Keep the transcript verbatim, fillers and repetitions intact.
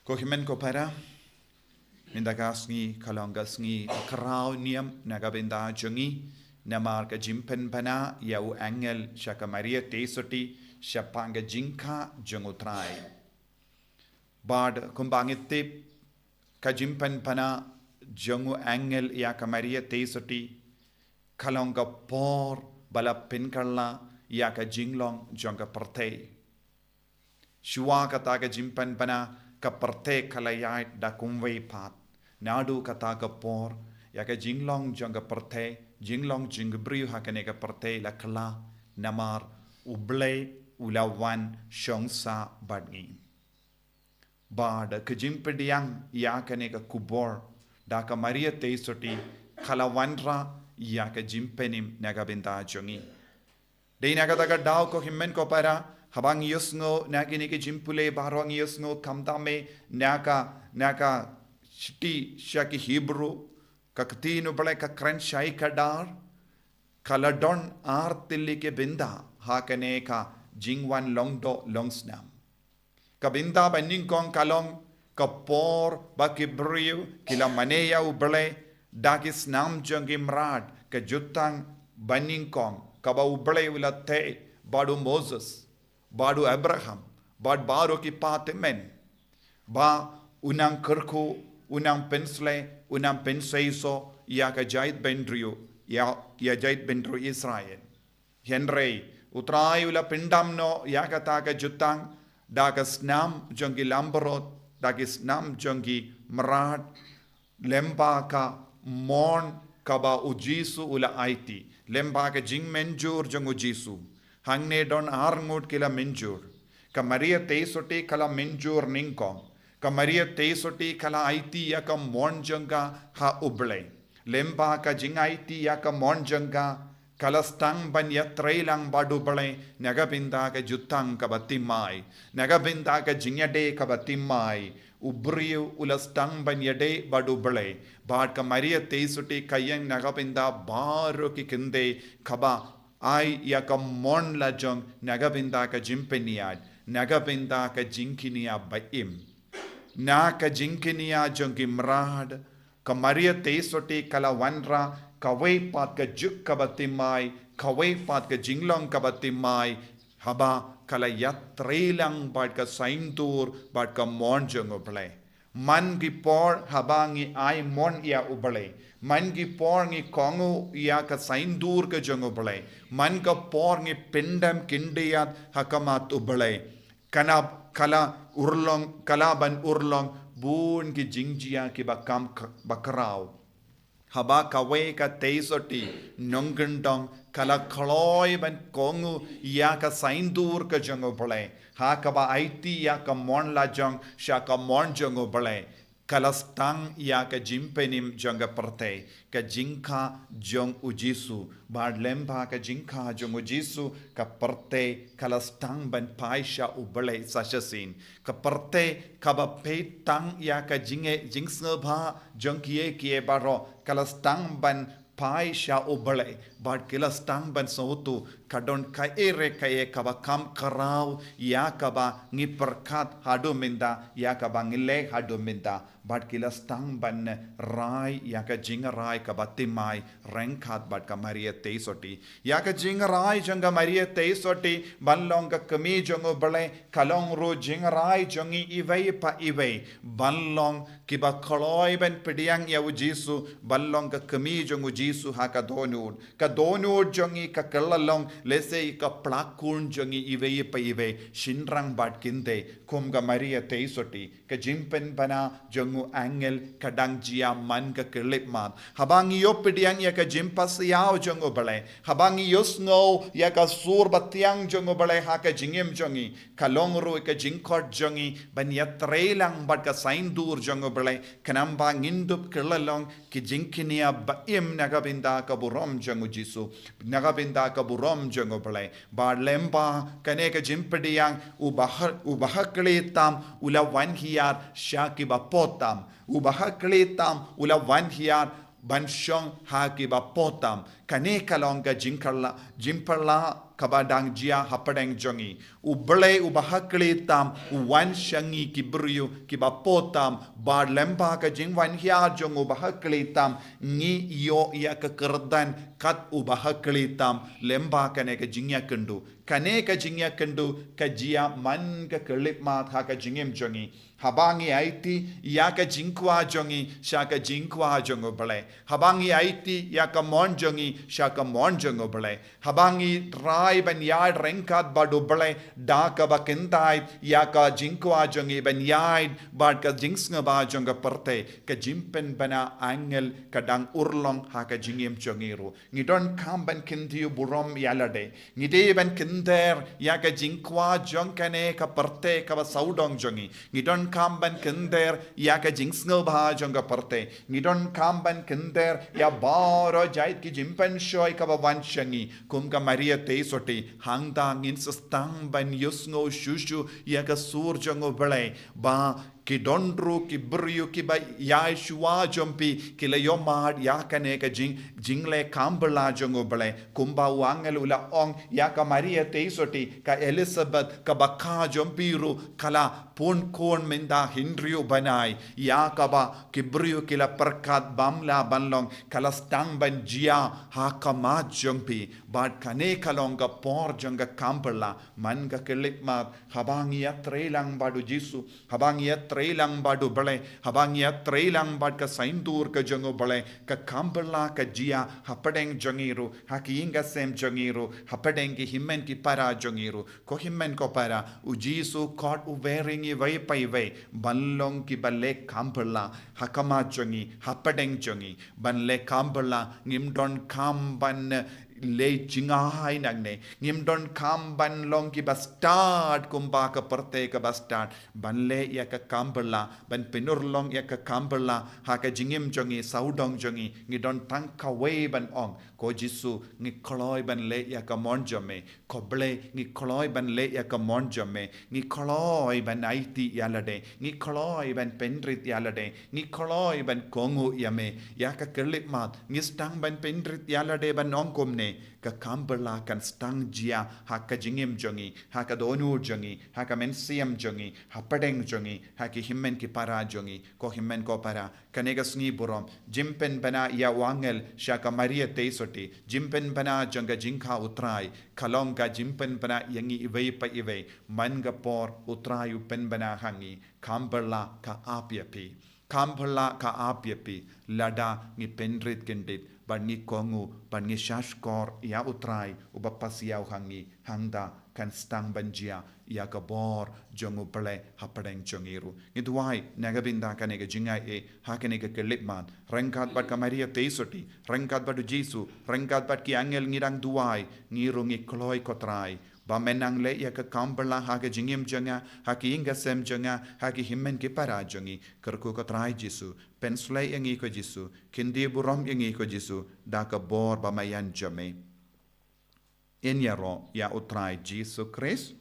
Ko hynmen ko para, mynta ka sngi ka long ka sngi khraw niam na ka bynta jong ngi, namar ka jingpynbna ïa u angel sha ka Maria Theisotti shaphang ka jingkha jong u Trai. Bad kumba ngi tip, ka jingpynbna jong u angel ïa ka Maria Theisotti ka long ka por ba la pynkylla ïa ka jinglong jong ka pyrthei. Shuwa kata ka jingpynbna, ka pyrthei ka la ïaid da kumwei pat. Naduh kata ka por, ïa ka jinglong jong ka pyrthei, jinglong jong ki briew ha kane ka pyrthei la kylla, namar U Blei u la wan shong sah bad ngi. Bad ka jingpdiang ïa kane ka khubor da ka Maria Theisotti ka la wanrah ïa ka jingpynim na ka bynta jong ngi. Dei na kata ka daw, ko hynmen ko para, haba ngi ïohsngew na kine ki jingpule baroh, ngi ïohsngew khamtam eh na ka, na ka shithi sha ki Hebru, ka ktien U Blei ka kren shai kdar, ka la don ar tylli ki bynta ha kane ka jingwan long doh long snam. Ka bynta ba nyngkong ka long ka por ba ki briew ki la mane ïa U Blei da ki snam jong ki mrad, ka jutang ba nyngkong kaba U Blei u la theh bad u Moses, bad u Abraham, bad baroh ki patymmen, ba un nang kyrkhu, un nang pynsleh, un nang pynseisoh ïa ka jaitbynriew, ïa, ïa jaitbynriew Israel. Hynrei U Trai u la pyndam noh ïa kata ka jutang da ka snam jong ki langbrot, da ki snam jong ki mrad, lyngba ka mon kaba U Jisu u la aiti, lyngba ka jingmynjur jong U Jisu. Hangne don ar ngut ki la mynjur. Ka Maria Theisotti ka la mynjur nyngkong. Ka Maria Theisotti ka la aiti ïa ka mon jong ka ha U Blei. Lyngba ka jingaiti ïa ka mon jong ka, ka la sdang ban ïatreilang bad U Blei na ka bynta ka jutang kaba thymmai, na ka bynta ka jingïadei kaba thymmai. U briew u la sdang ban ïadei bad U Blei. Bad ka Maria Theisotti ka ïeng na ka bynta baroh ki kyndei kaba ai ïa ka mon la jong na ka bynta ka jingpynïaid, na ka bynta ka jingkñia ba im, na ka jingkñia jong ki mrad. Ka Maria Theisotti ka la wanrah kawei pat ka juk kaba thymmai, kawei pat ka jinglong kaba thymmai, haba ka la ïatreilang bad ka saiñdur bad ka mon jong U Blei. Man ki por haba ngi ai mon ïa U Blei, man ki por ngi kohnguh ïa ka saiñdur ka jong U Blei, man ka por ngi pyndem khyndiat ha khmat U Blei, ka la, ka la urlong, ka la ban urlong bun ki jingjia kiba kham k-, ba khraw. Haba kawei ka Theisotti nongkyndong ka la kloi ban kohnguh ïa ka saiñdur ka jong U Blei, ha kaba aiti ïa ka mon la jong sha ka mon jong U Blei, ka la sdang ïa ka jingpynim jong ka pyrthei, ka jingkha jong U Jisu. Bad lyngba ka jingkha jong U Jisu, ka pyrthei ka la sdang ban phai sha U Blei sa shisien. Ka pyrthei kaba peit tang ïa ka jingeh jingsngewbha jong kiei kiei baroh, ka la sdang ban phai sha U Blei, bad ki la sdang ban sngewthuh ka don kaei re kaei kaba kham khraw ïa kaba ngi pyrkhat haduh mynta, ïa kaba ngi leh haduh mynta. Bad ki la sdang ban rai ïa ka jingrai kaba thymmai ryngkat bad ka Maria Theisotti. Ïa ka jingrai jong ka Maria Theisotti ban long ka kmie jong U Blei ka long ruh jingrai jong ngi iwei pa iwei ban long kiba kloi ban pdiang ïa U Jisu, ban long ka kmie jong U Jisu ha ka dohnud. Ka dohnud jong ngi ka kylla long lehse ka pla khun jong ngi iwei pa iwei, shynrang bad kynthei, kum ka Maria Theisotti. Ka jingpynbna jong u angel ka dang jia man ka khyllipmat. Haba ngi ïoh pdiang ïa ka jingpasiaw jong U Blei, haba ngi ïohsngew ïa ka sur ba thiang jong U Blei ha ka jingim jong ngi, ka long ruh ka jingkhot jong ngi ban ïatreilang bad ka saiñdur jong U Blei, khnang ba ngin dup kylla long ki jingkñia ba im na ka bynta ka burom jong U Jisu, na ka bynta ka burom jong U Blei. Bad lyngba kane ka jingpdiang, u baha-, u bahakhlieh tam u la wan hiar sha kiba poh tam, u bahakhlieh tam u la wan hiar ban shong ha kiba poh tam. Kane ka long ka jingkylla, jingpylla kaba dang jia hapdeng jong ngi. U Blei uba ha khlieh tam u wan sha ngi ki briew kiba poh tam, bad lyngba ka jingwan hiar jong u ba ha khlieh tam ngi ïoh ïa ka kyrdan kat uba ha khlieh tam lyngba kane ka jingïakynduh. Kane ka jingïakynduh ka jia man ka khyllipmat ha ka jingim jong ngi. Haba ngi aiti ïa ka jingkwah jong ngi sha ka jingkwah jong u Blei. Haba ngi aiti ïa ka mon jong ngi sha ka mon jong u Blei. Haba ngi trai ban ïaid ryngkat bad u Blei da kaba kyntait ïa ka jingkwah jong ngi ban ïaid bad ka jingsngewbha jong ka pyrthei, ka jingpynbna angel ka dang urlong ha ka jingim jong ngi ruh. Ngi donkam ban kyntiew burom ïa lade. Ngi dei ban kynter ïa ka jingkwah jong kane ka pyrthei kaba sawdong jong ngi. Ngi donkam ban kynter ïa ka jingsngewbha jong ka pyrthei. Ngi donkam ban kynter ïa baroh jait ki jingpynshoi kaba wan sha ngi. Kum ka Maria Theisotti, hangta ngin sa sdang ban ïohsngew shuh shuh ïa ka sur jong u Blei ba ki don ruh ki briew kiba ïaid shuwa jong phi ki la ïohmad ïa kane ka jing, jingleh kam bylla jong u Blei. Kumba u angel u la ong ïa ka Maria Theisotti, ka Elizabeth kaba kha jong phi ruh ka la pun khun mynta hynriew bnai, ïa kaba ki briew ki la pyrkhat bym lah ban long, ka la sdang ban jia ha khmat jong phi. Bad kane ka long ka por jong ka kam bylla, man ka khyllipmat, haba ngi ïatrei lang bad u Jisu, haba ngi ïatrei lang bad u Blei, haba ngi ïatrei lang bad ka saiñdur ka jong u Blei, ka kam bylla ka jia hapdeng jong ngi ruh, ha ki ïing ki sem jong ngi ruh, hapdeng ki hynmen ki para jong ngi ruh. Ko hynmen ko para, u Jisu u khot uwei ïa ngi iwei pa iwei ban long kiba leh kam bylla ha khmat jong ngi, hapdeng jong ngi. Ban leh kam bylla, ngim donkam ban leh jingai nangne. Ngim donkam ban long kiba stad kumba ka pyrthei kaba stad. Ban leh ïa ka kam bylla, ban pynurlong ïa ka kam bylla ha ka jingim jong ngi, sawdong jong ngi. Ngi don tang kawei ban ong, ko Jisu, ngi kloi ban leh ïa ka mon jong me. Ko Blei, ngi kloi ban leh ïa ka mon jong me. Ngi kloi ban aiti ïa lade. Ngi kloi ban pynrit ïa lade. Ngi kloi ban kohnguh ïa me. Ïa ka khyllipmat, ngi sdang ban pynrit ïa lade ban ong kumne. Ka kam bylla kan sdang jia ha ka jingim jong ngi, ha ka dohnud jong ngi, ha ka mynsiem jong ngi, hapdeng jong ngi, ha ki hynmen ki para jong ngi. Ko hynmen ko para, kane ka sngi burom, jingpynbna ïa u angel sha ka Maria Theisotti, jingpynbna jong ka jingkha u Trai, ka long ka jingpynbna ïa ngi iwei pa iwei. Man ka por u Trai u pynbna ha ngi, kam bylla ka ap ïa phi. Kam bylla ka ap ïa phi, lada ngi pynrit kyndit, bad ngi kohnguh, bad ngi shahshkor ïa u Trai uba pasiaw ha ngi. Hangta kan sdang ban jia ïa ka bor jong u Blei hapdeng jong ngi ruh. Ngi duwai na ka bynta kane ka jingaiei ha kane ka khyllipmat, ryngkat bad ka Maria Theisotti, ryngkat bad u Jisu, ryngkat bad ki angel ngi dang duwai. Ngi ruh ngi kloi ko Trai ba men nang leh ïa ka kam bylla ha ka jingim jong nga, ha ki ïing ki sem jong nga, ha ki hynmen ki para jong ngi. Kyrkhu ko Trai Jisu, pynshlei ïa ngi ko Jisu, kyntiew burom ïa ngi ko Jisu, da ka bor ba maïan jong me. Yn ïaroh ïa u Trai Jisu Khrist.